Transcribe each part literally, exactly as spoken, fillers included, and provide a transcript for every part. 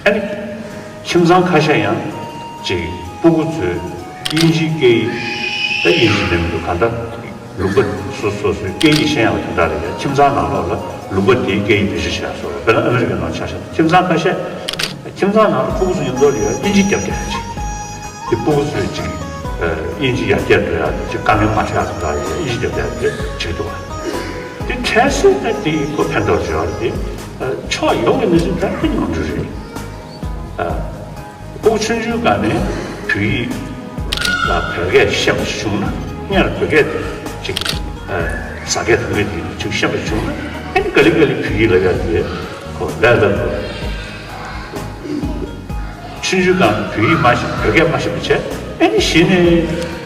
ཨ་ནི་ཁྱིམ་ཚང་ཁ་ཤས་ཡང་ཅིག་སྤུ་གུ་ཚོས་དབྱིན་ཇིའི་སྐད་ཡིག་ད་དབྱིན་ཇི་ནས་མི་འདུག་གང་ལྟར་ལུང་པ་སོ་སོ་སོའི་སྐད་ཡིག་ཤེས་ཡག་དེ་འདྲ་ལ་ཡང་ཁྱིམ་ཚང་ནང་ལོགས་ལ་ལུང་པ་དེའི་སྐད་ཡིག་བེད་སྤྱོད་བྱེད་ཡག་སོགས་དཔེར་ན་ཨ་མི་རི་ཀའི་ནང་ཆ་བཞག་ན་ཁྱིམ་ཚང་ཁ་ཤས་ཁྱིམ་ཚང་ནང་ལ་སྤུ་གུ་ཚོ་མཉམ་དུ་ལ་ཡང་དབྱིན་ཇི་རྒྱབ་རྒྱག་ཡག་ཅིག་དེ་སྤུ་གུ་ཚོས་ཅིག་དབྱིན་ཇི་ཡར་རྒྱས་འགྲོ་ཡག་ཅིག་དཀའ་ངལ་མ་འཕྲད་ཡག་དེ་འདྲ་ལ་ཡང་དབྱིན་ཇི་རྒྱབ་རྒྱག་དེ་བྱེད་ཀྱི་འདུག་བ། དེ་གལ་སྲིད་ད་དེ་ཁོ་ཕན་ཐོགས་བྱེད་ཡག་དེ་ཕྱོགས་ཡོངས་ཀྱི་གནས་ཚུལ་ད་དཔེ་ཉུང་འགྲོ་རེད། ཨ། སྤུ་གུ་ཆུང་ཆུང་སྒང་ནས་བོད་ཡིག་ལ་བོད་སྐད་ཤེས་པ་ཞིག་བྱུང་ན་སྔོན་ལ་བོད་སྐད་དེ་ཅིག་ཨ། ཟ་སྐད་བོད་སྐད་དེ་ཅིག་ཤེས་པ་ཞིག་བྱུང་ན་ཨ་ནི་ག་ལེ་ག་ལེ་བོད་ཡིག་ལབ་ཡག་དེ་ཁོ་ལས་སླ་པོ། ཆུང་ཆུང་སྒང་བོད་ཡིག་མ་ཤེས་བོད་སྐད་མ་ཤེས་པ་བྱས་ཨ་ནི་གཞི་ནས་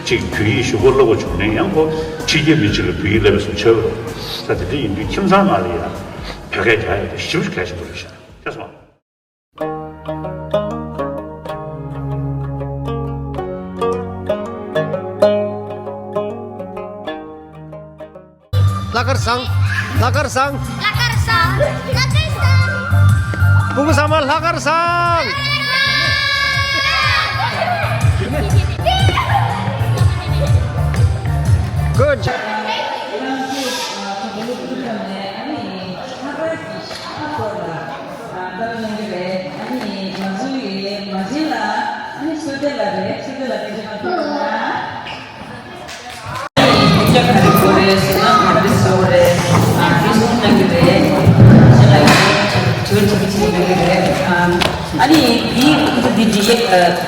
ཅིག་བོད་ཡིག་ཞུ་གོ་སློབ་གོ་བྱུང་ནས་ཡང་ཁོ་ཕྱི་རྒྱལ་མི་གཅིག་ལ་བོད་ཡིག་སློབ་པའི་བཟོ་བྱོས་པ་རེད། ས་དེ་འདྲ་ཡིན་དུས་ཁྱིམ་ཚང་ནང་ལ་ཡང་བོད་སྐད་རྒྱག་ཡག་དེ་ཞེ་པོ་ཅིག་གལ་ཆེན་པོ་རེད་ཤག་ཤེས་སོང་ངམ། ལྷག་དཀར་བཟང་། ལྷག་དཀར་བཟང་། ལྷག་དཀར་བཟང་། ལྷག་དཀར་བཟང་། སྤུ་གུ་ཚང་མ་ལྷག་དཀར་བཟང་། Good job. ལྷག་པར་གྱི་ཤ་ཁ་སྐོར་ལ་ཨ་བཀའ་གནང་གི་རེད། ཨ་ནི་ང་ཚོ་ཡི་མ་བྱན་ལ་ཨ་ནི་བསོད་བདེ་ལགས་རེད། བསོད་བདེ་ལགས་སྐད་ཆ་ག་རེ་གོ་རེད། ཟེར་ན་ག་རེ་བཟོ་རེད། ཨ་ནི་གསུང་གནང་གི་རེད། ཁྱེད་ལ་ཡང་དྲི་བ་དྲི་བ་ཅིག་གནང་གི་རེད། ཨ་ཨ་ནི་འདི་འདི་འདི་ཡས་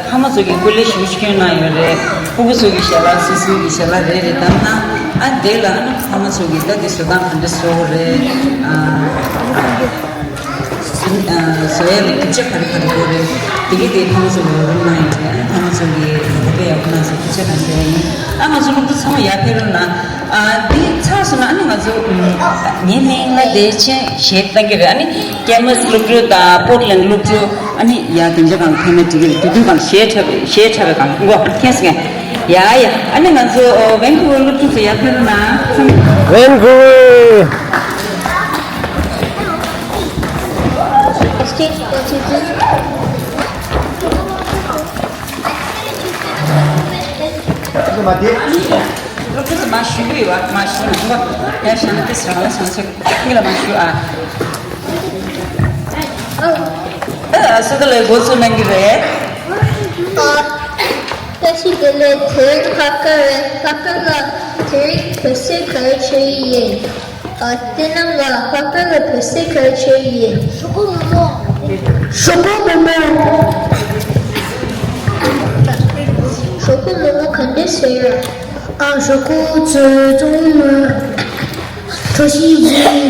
ཕ་མ་ཚོ་གི་སྐུ་ལས་ཞེ་པོ་ཅིག་སྐྱོན་གནང་ཡོད་རེད། སྤུ་གུ་ཚོ་གི་ཞལ་ལག་སོ་སོའི་གི་ཞལ་ལག་རེ་རེ་བཏང་ན་ཨ་དེ་ལ་ཨ་ནི་ཕ་མ་ཚོ་གི་ད་འདི་བཟོ་སྟངས་ག་འདྲ་བཟོ་དགོས་རེད། ཨ་བཟོ་ཡས་ལ་རྒྱུ་ཆ་ག་རེ་ག་རེ་དགོས་རེད། དེ་གི་དེ་ཕ་མ་ཚོ་གི་རོགས་རམ་གནང་ཡོད་རེད། ཨ་ནི་ཕ་མ་ཚོ་གི་དཔེ་ཡག་པོ་གནང་སོང་། རྒྱུ་ཆ་ག་རེ་ཡིན། ཨ་ང་ཚོ་སློབ་ཕྲུག་ཚང་མ་ཡར་ཕེབས་རོགས་གནང་། ཨ་འདི་ཚར་སོང་ན་ཨ་ནི་ང་ཚོ་ཨ་ངའི་མིང་ལ་བདེ་ཆེན་ཞེས་བཏང་གི་རེད། ཨ་ནི་ཀེ་མ་སི་སློབ་ཕྲུག་དང་པོར་ལེན་སློབ་ཕྲུག་ཨ་ནི་ཡ་དེ་འདྲ་གང་ཐ་མའི་དེ་གི་དེ་དུས་གང་ཞེས་འཁྲབ་པའི་ཞེས་འཁྲབ་པའི་གང་མགོ་ཁེངས་སོང་། ཡ་ཡ་ཨ་ནི་ང་ཚོ་ཝན་ཀུ་ཝར་སློབ་ཕྲུག་ཚོ་ཡར་ཕེབས་རོགས་གནང་། ཝན་ཀུ་ཝར། སློབ་ཕྲུག་ཚོ་མར་བཞུགས་ཀྱི་ཡོད་པ། མར་བཞུགས་ན་ཡ་ཞང་ཏེ་སྲང་ལ་སང་ཆ་ཁྱི་ལ་མར་བཞུགས་ཨ། ཨ་སུ་དེ་ལས་འགོ་ཚུགས་གནང་གི་རེད། ཨ་བཀྲ་ཤིས་བདེ་ལེགས། དེ་རིང་ལྷག་དཀར་རེད། ལྷག་དཀར་ལ་དེ་རིང་བོད་ཟས་ག་རེ་མཆོད་ཀྱི་ཡིན། ཨ་བསོད་ནམས་ལགས། ལྷག་དཀར་ལ་བོད་ཟས་ག་རེ་མཆོད་ཀྱི་ཡིན། ཞོག་ཁོག་མོག་མོག་ཞོག་ཁོག་མོག་མོག་ཞོག་ཁོག་མོག་མོག་ག་འདྲ་བཟོས་ཡོད། ཨ་ཞོག་ཁོག་ཚོས་བཙོང་མ་གྲོ་ཞིབ་བཟོས།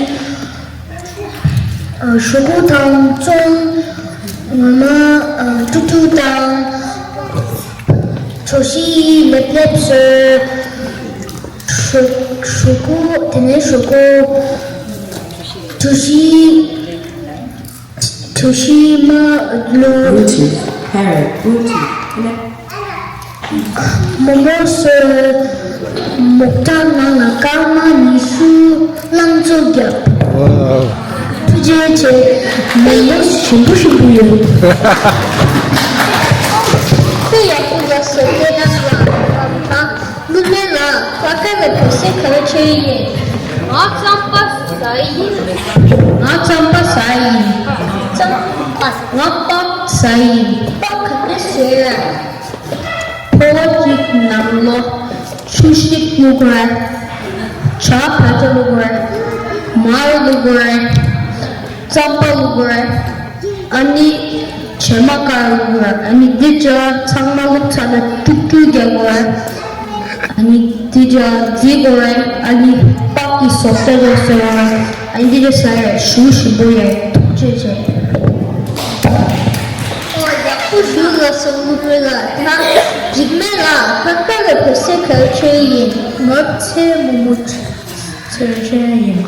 ཨ་ཞོག་ཁོག་དང་བཙོང་ངོ་མ་ཨ་ཀྲུག་ཀྲུག་དང་གྲོ་ཞིབ་ལེབ་ལེབ་བཟོས། ཞོག་ཞོག་ཁོག་དེ་ནས་ཞོག་ཁོག་གྲོ་ཞིབ། གྲོ་ཞིབ་མ་བླུགས། Booty, parrot, booty. མོག་མོག་བཟོས། མོག་ཐང་ནང་ལ་སྐར་མ་ཉི་ཤུ་རླངས་བཙོག་བརྒྱབ། Wow. ཐུགས་རྗེ་ཆེ། མོག་མོག་ཞིམ་པོ་ཞིམ་པོ་ཡོད། ཁོས་ཡག་པོ་ལབ་སོང་། དེ་རིང་ལ་ཨ། ཀླུ་ལེན་ལགས། ལྷག་དཀར་ལ་བོད་ཟས་ག་རེ་མཆོད་ཡིན། ང་རྩམ་པ་ཟ་ཡིན། ང་རྩམ་པ་ཟ་ཡིན། རྩམ་པ། ང་སྤགས་ཟ་ཡིན། སྤགས་ག་འདྲ་བཟོས་རེད། ཕོར་པ་གཅིག་ནང་ལོགས་ཆུ་ཞིག་བླུགས་རེད། ཇ་བོད་ཇ་བླུགས་རེད། མར་བླུགས་རེད། རྩམ་པ་བླུགས་རེད། ཨ་ནི་བྱེ་མ་དཀར་བླུགས་རེད། ཨ་ནི་འདི་ཇ་ཚང་མ་བླུགས་ཚར་ནས་ཀྲུག་ཀྲུག་རྒྱག་དགོས་རེད། ཨ་ནི་འདི་ཇ་བརྫི་དགོས་རེད། ཨ་ནི་སྤགས་ཀྱི་བཟོ་ལྟ་རེད་ཟེར་བ་རེད། ཨ་ནི་འདི་ཇ་ཟ་ཡ་ཞུ་ཞིམ་པོ་ཡོད། ཐུགས་རྗེ་ཆེ། ཨོ་ཡག་པོ་ཞུ་ལ་སོང་། ཀླུ་སྒྲུབ་ལགས། ད་འཇིགས་མེད་ལགས། ལྷག་དཀར་ལ་བོད་ཟས་ག་རེ་མཆོད་ཡིན། ང་ཚོས་མོག་མོག་མཆོད་ཡིན།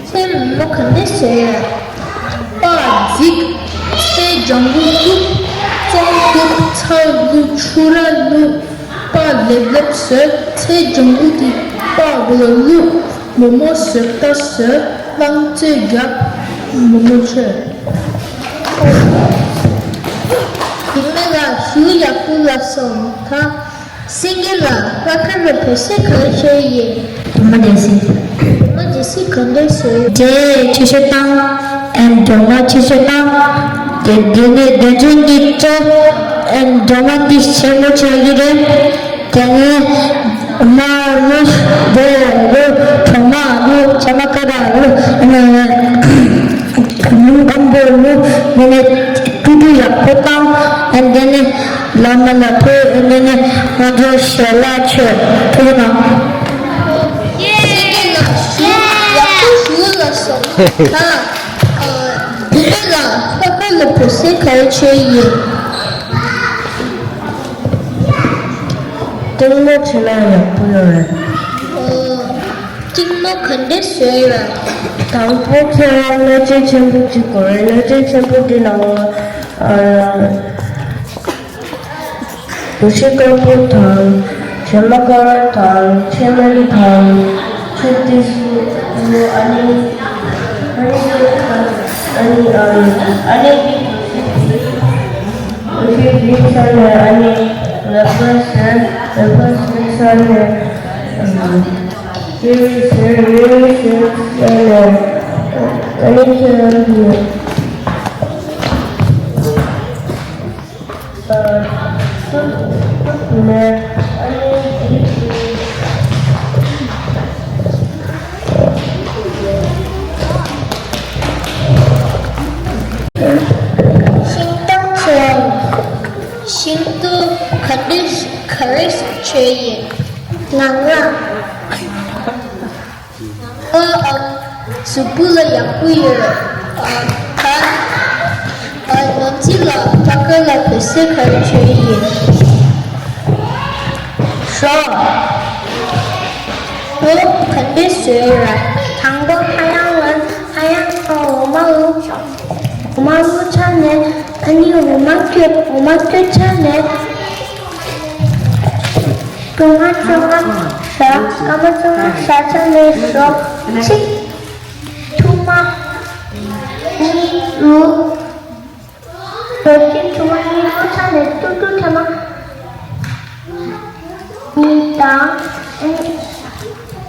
ཚོས་མོག་མོག་ག་འདྲ་བཟོས་ཡོད། སྤགས་བརྫིས། ཚོས་ལྗང་གུ་བླུགས། བཙོང་བླུགས། ཚྭ་བླུགས། ཕྱུར་ར་བླུགས། སྤགས་ལེབ་ལེབ་བཟོས། ཚོས་ལྗང་གུ་དེ་སྤགས་མགོ་ལ་བླུགས། མོག་མོག་བཟོ་ལྟ་བཟོས། རླངས་བཙོག་བརྒྱབ། མོག་མོག་མཆོད། ཡག་པོ་ལ་སོང་ད། སེང་གེ་ལགས་ལྷག་དཀར་ལ་བོད་ཟས་ག་རེ་མཆོད་ཡིན། གྲོ་མ་འདེབས་སེ། གྲོ་མ་འདེབས་སེ་ག་འདྲ་བཟོས། འདྲེ་ཆུ་ཤོག་བཏང་། ཨེམ་གྲོ་མ་ཆུ་ཤོག་བཏང་། དེ་དེ་ནས་དེ་ཚོ་འདི་བཅོ། ཨེམ་གྲོ་མ་འདི་ཆེན་པོ་ཆགས་ཀྱི་རེད། དེ་ནས་མར་བླུགས། འབྲས་བླུགས། གྲོ་མ་བླུགས། ཆ་མ་ཀ་ར་བླུགས། ཨ་ནི་ལིམ་སྐམ་པོ་བླུགས། དེ་ནས་ཀྲུ་ཀྲུ་ཡག་པོ་བཏང་། ཨ་ནི་དེ་ནས་བླ་མ་ལ་ཕུལ། ཨ་ནི་དེ་ནས་ང་ཚོ་ཞལ་ལག་མཆོད། ཐུགས་རྗེ་གནང་། ཡག་པོ་ཞུ་ལ་སོང་ད། བུད་མེད་ལགས་ལྷག་དཀར་ལ་བོད་ཟས་ག་རེ་མཆོད་ཡིན། གཏིང་མོ་བྱས་ན་ཡག་པོ་ཡོད་རེད། ཨོ། གཏིང་མོ་ག་འདྲས་བཟོས་ཡོད། དང་པོ་ཁྱེད་རང་སྣོད་ཆས་ཆེན་པོ་གཅིག་དགོས་རེད། སྣོད་ཆས་ཆེན་པོ་འདི་ནང་ཨ། འབྲུ་ཤིང་དཀར་པོ་དང་། བྱེ་མ་དཀར་དང་། ཕྱེ་མར་དང་། ཆུ་ཏི་སུ། ཨ་ནི། ཨ་ནི་ཨ་ནི་ཨ་ནི། ཨ་ནི་འདི་འདི་ཚར་ནས་ཨ་ནི་ལག་པ་བཟོས། ལག་པ་བཟོས་ཚར་ནས་རེ་རེ་བཟོས། རེ་རེ་བཟོས་ཚར་ནས་ཨ་ནི་ཁྱེད་རང་གི་ཨ་ཐུག་ཐུག་ནས་ཨ་ནི་འདི་ཤིང་ཏོག་ཚོ། ཤིང་ཏོག་ག་འདྲ་ག་རེ་བྱས་ཡིན། ནང་ལ། ནང་ལ་ཨ། གཟུགས་པོ་ལ་ཡག་པོ་ཡོད། ཨ། ད། ཨ། ང་ཚོ་ལ་ལྷག་དཀར་ལ་བོད་ཟས་ག་རེ་མཆོད་ཡིན། ཞོ། ཞོ་ག་འདྲ་བཟོས་ར། དང་པོ་ཧ་ཡང་ལ་ཧ་ཡང་ལ་འོ་མ་བླུགས། འོ་མ་བླུགས་ཚར་ནས་ཨ་ནི་འོ་མ་བསྐྱོད། འོ་མ་བསྐྱོད་ཚར་ནས་སྐར་མ་བཅོ་ལྔ་བཞག་སྐར་མ་བཅོ་ལྔ་བཞག་ཚར་ནས་ཞོ་གཅིག་ཐུར་མ་གཉིས་བླུགས། ཞོ་གཅིག་ཐུར་མ་གཉིས་བླུགས་ཚར་ནས་ཀྲུག་ཀྲུག་ཐེངས་མ་གཉིས་བཏང་། ཨ་ནི་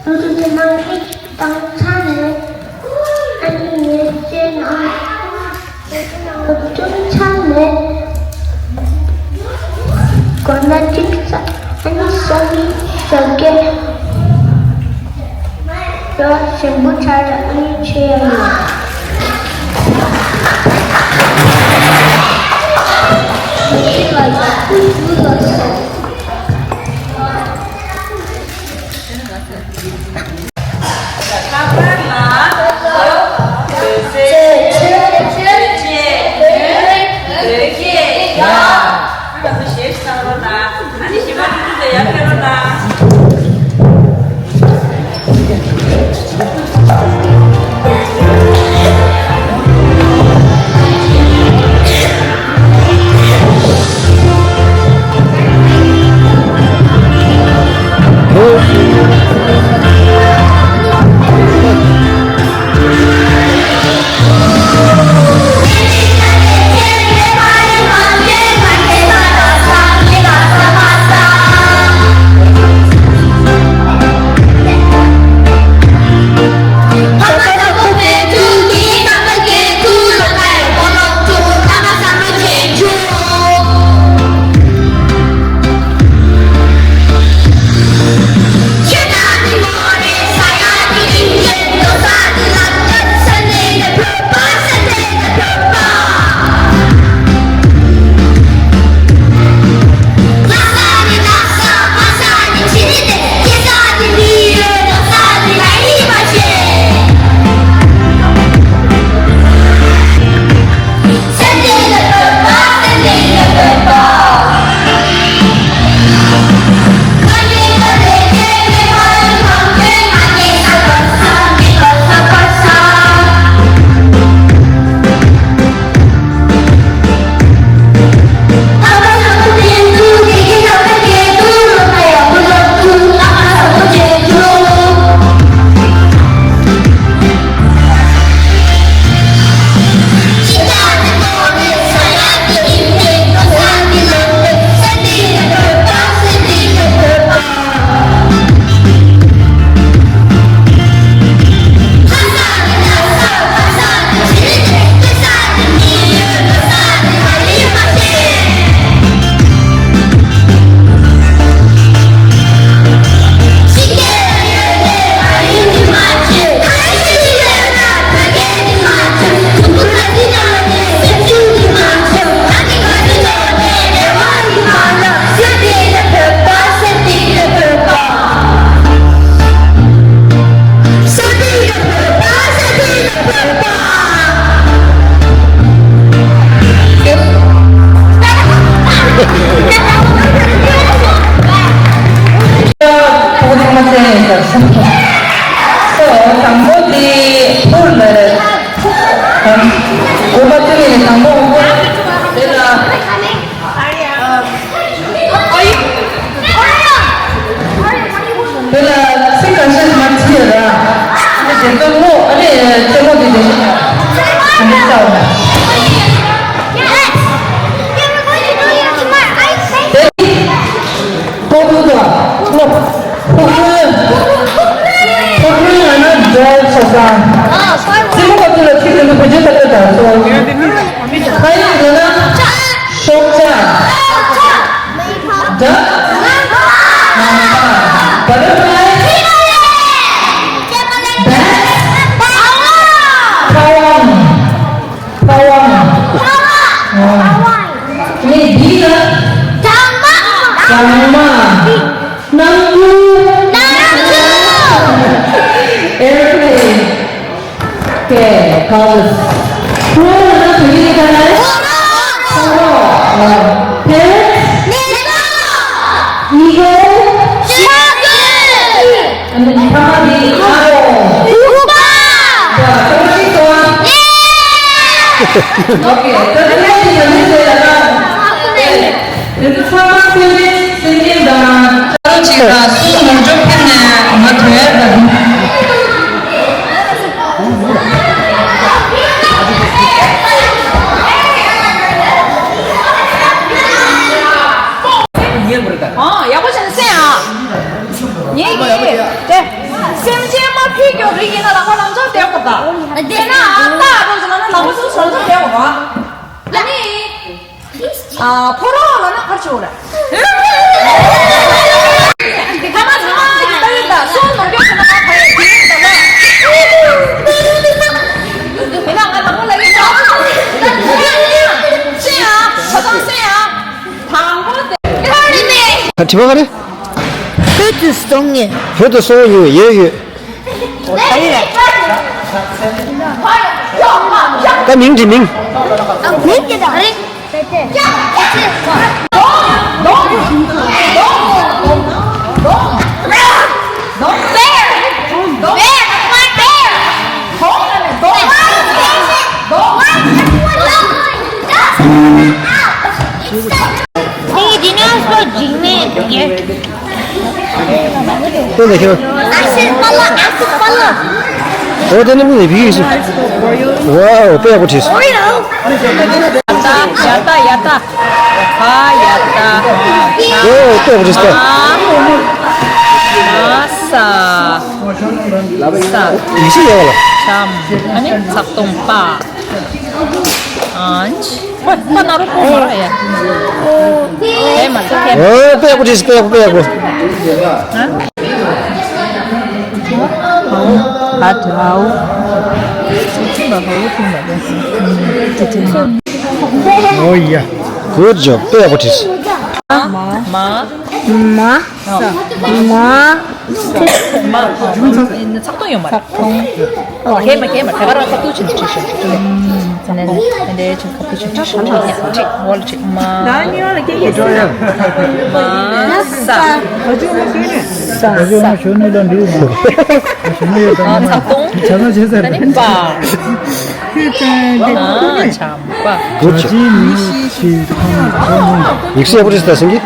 ཀྲུག་ཀྲུག་ཐེངས་མ་གཉིས་བཏང་ཚར་ནས་ཨ་ནི་ངས་བཅད་ནང་བཅད་ནང་བཙུམ་ཚར་ནས་སྒོ་ན་ཅིག་ས་ཨ་ནི་ས་གི་ཞོགས་ཀས། ཞོ་ཞིམ་པོ་ཆགས་ཡ་ཨ་ནི་ཆེ་ཡ་ཡོད། ཁྱེད་ལ་ཡག་པོ་ཞུ་ལ་སོང་། དགོན་པ་དེ་ནས་དང་པོ་འོང་གོ། དེ་ལ། དེ་ལ་ཚིག་ཁ་ཤས་མ་བྲིས་ཡོད་ར། ཨ་ནི་དེ་ཚོ་བློ་ཨ་ནི་རྩེད་མོ་དེ་དེ་བཞིན་དུ་བྱ་བ། དེ་ནི་ལྐོག་གླུ་དང་ཀློག་ཕུག་རོན། ཕུག་རོན་ལ་ན་འབྲོག་སོ་སོ། སྲིན་མོ་ག་ཚོད་ལ་ཁྱི་དེ་ཚོ་བེད་སྤྱོད་ལྟ་སྟངས་དང་སོ། ཁ་ཡོད་ལ་ན་ཤོག་བྱ། Duck. Butterfly. Bat. ཕ་ཝང་། ཕ་ཝང་། ཨ་ནི་འདི་ལ། སྦྲང་མ། སྣམ་བུ། Airplane. Okay, colors. ཕོ་རོག་ལ་ན་བོད་སྐད་ལ་ཕོ་རོག་ཕོ་རོག Parrot. Eagle. ཨ་ནི་ཕ་མ་དེ་ཨ་རོ། ཨུ་པ། ད་ཕ་མ་དེ་ཀ་བ། Okay, ད་ཕ་མ་དེ་ད་ནི་ཟེར་ཡ་ན། དེ་ཚོ་ཚང་མ་སེམས་ཅན་སེམས་ཅན་དང་ཅ་ལག་ཅིག་ལ་སུ་ནོར་འཇོག་ཕེབས་ནས་མ་ཐོན་ཡ་དང་། ཨ་ཡག་པོ་བྱས་ནས་གསན་ཨ། ངས་ཀྱིས་དེ་སེམས་ཅན་མ་ཕུད་རྒྱུ་རིགས་ཡིན་ན་ལག་པ་ལམ་སང་བསྡད་དགོས་པ། དེ་ན་ཨ་ཏག་རོགས་ཟེར་ན་ལག་པ་ཚུར་ལམ་སང་བསྡད་དགོས་པ། ཨ་ནི། ཨ་ཕོ་རོག་ལབ་ན་ག་རེ་བྱེད་དགོས་རེད། ཕ་མ་ཚང་མ་ཡིན་ད་ཡིན་ད་སོང་ནོར་སྐྱོན་བྱས་ན་ང་ག་ཡིན་དེ་ཡིན་ད་ལ། དེ་ན་ང་དང་པོ་ལ་ཡིན་ད། སེ་ཡ། ཁ་སང་སེ་ཡ། དང་པོ་དེ། ཁ་དྲི་བ་ག་རེ། བོད་དུ་སོང་ངས། བོད་དུ་སོང་ཡོད་ཡོད་ཡོད། ད་མིང་དྲིས་མིང་། མིང་དེ་ད་རེད། དེ་འདི་ནས་སོ་འཇིགས་མེད་དེ། དེ་ལ་ཤོད། ཨ་སི་པ་ལ། ཨ་སི་པ་ལ། འོ་དེ་ནི་མི་ལ་བི་ཡིས། ཝའོ་དཔེ་ཡག་པོ་བྲིས། ཨོ་ཡ། ཡ་ཏ་ཡ་ཏ། ཧ་ཡ་ཏ། ཝའོ་དཔེ་ཡག་པོ་བྲིས་ད། ཨ་ས། ས། ཡིག་ཤེས་ཡག་པ་ལ། ཆམ། ཨ་ནི་ཚག་དུང་པ། ཨ་ནི། ཧོ། ད་ན་རོ་པོ་མ་ར་ཡ། དེ་མ་ཐུག་གེ། ཨོ་དཔེ་ཡག་པོ་བྲིས། དཔེ་ཡག་པོ། དཔེ་ཡག་པོ། ཧ། ཨོ་ཡ། Good job. དཔེ་ཡག་པོ་བྲིས། མ། མ། མ། མ། མ། ཚག་དུང་ཡོད་མ་རེད། ཚག་དུང་། ཨོ། གས་མ་གས་མ་དེ་ག་རང་ཚག་དུང་ཆེན་པོ་བྲིས་ཤོག་ཚག་དུང་། དེ་འདྲའི་ཚག་དུང་ཆེན་པོ་བྲིས་ཤོག་འོ་ལ་ཅིག་མ། མ། ས། ས། ས། ཨ་ཅོ་མ་ཤོད་ནི་ལ་འདི་མ། ཨ་ཚག་དུང་། ཆ་ཚང་བྱེད་ས་རེད། ཨ་ནི་པ། ཨ་ཆམ་པ། Good job. ཡིག་གཟུགས་ཡག་པོ་རེད་ད་སེང་གེ།